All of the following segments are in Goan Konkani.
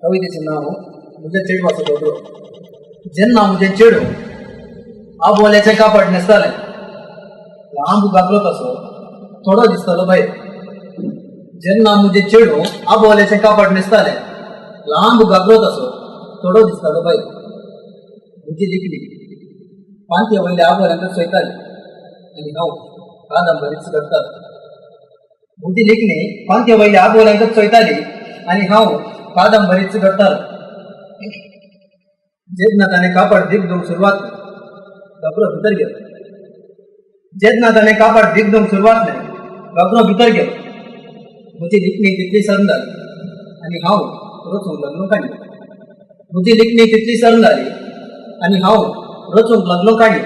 कवितेचें नांव म्हज्या चेडवाचो घगरो. जेन्ना म्हजें चेडूं आबोल्याचें कापड न्हेसतालें, लांब घागरो तसो थोडो दिसतालो भायर. जेन्ना म्हजें चेडूं आबोल्याचें कापड न्हेसतालें, लांब घागरो तसो थोडो दिसतालो भायर. म्हजी लिखणी पांतये वयल्या आबोल्यांक चोयताली आनी हांव कादंबरीच घडटालो. म्हजी लिखणी पांतये वयल्या आबोल्यांक चोयताली आनी हांव कादंबरीच घडटालो. जेन्ना ताणें कापड दीख दिवंक सुरवात घागरो भितर गेलो. जेन्ना ताणें कापड दीख दिवंक सुरवात घागरो भितर गेलो. म्हजी लिखणी तितली सरण जाली आनी हांव रचूंक लागलो काणी. म्हजी लिखणी तितली सरण जाली आनी हांव रचूंक लागलो काणी.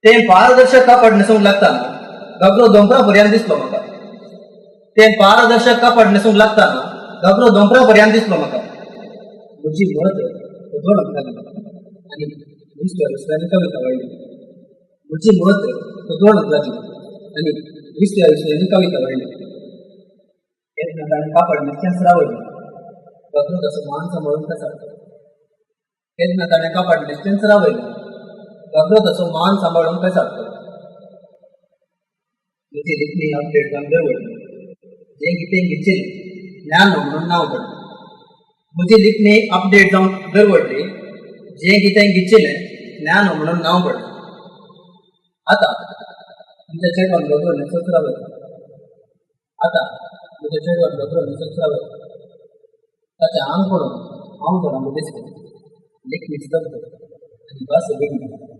तें पारदर्शक कापड न्हेसूंक लागतना घागरो दोंपरा पर्यंत दिसलो म्हाका. तें पारदर्शक कापड न्हेसूंक लागतना घागरो दोंपरा पर्यंत दिसलो म्हाका. म्हजी मत उजळूंक लागली आनी विसव्या विसव्यांनी कविता वाडली. म्हजी मत उजळूंक लागली आनी विसव्या विसव्यांनी कविता वाडली. तेन्ना ताणें कापड न्हेसचेंच रावयलें. घागरो तसो मान सांबाळून पेसाडलो. तेन्ना ताणें कापड न्हेसचेंच रावयलें. घागरो तसो मान सांबाळून पेसाडलो. म्हजी लिखणी अपडेट जावन दवरली. जें कितें घेतिल्लें ज्ञान म्हणून नांव पडलें. म्हजी लिखणी अपडेट जावन दवरली. जें कितें घेतिल्लें ज्ञान म्हणून नांव पडलें. आतां म्हज्या चेडवान घागरो न्हेसच रावयलो. आतां म्हज्या चेडवान घागरो न्हेसच रावयलो. ताचें आंग पळोवन हांव जाणां दिसलें. लिखणी स्तब्ध आनी भास वेगळी.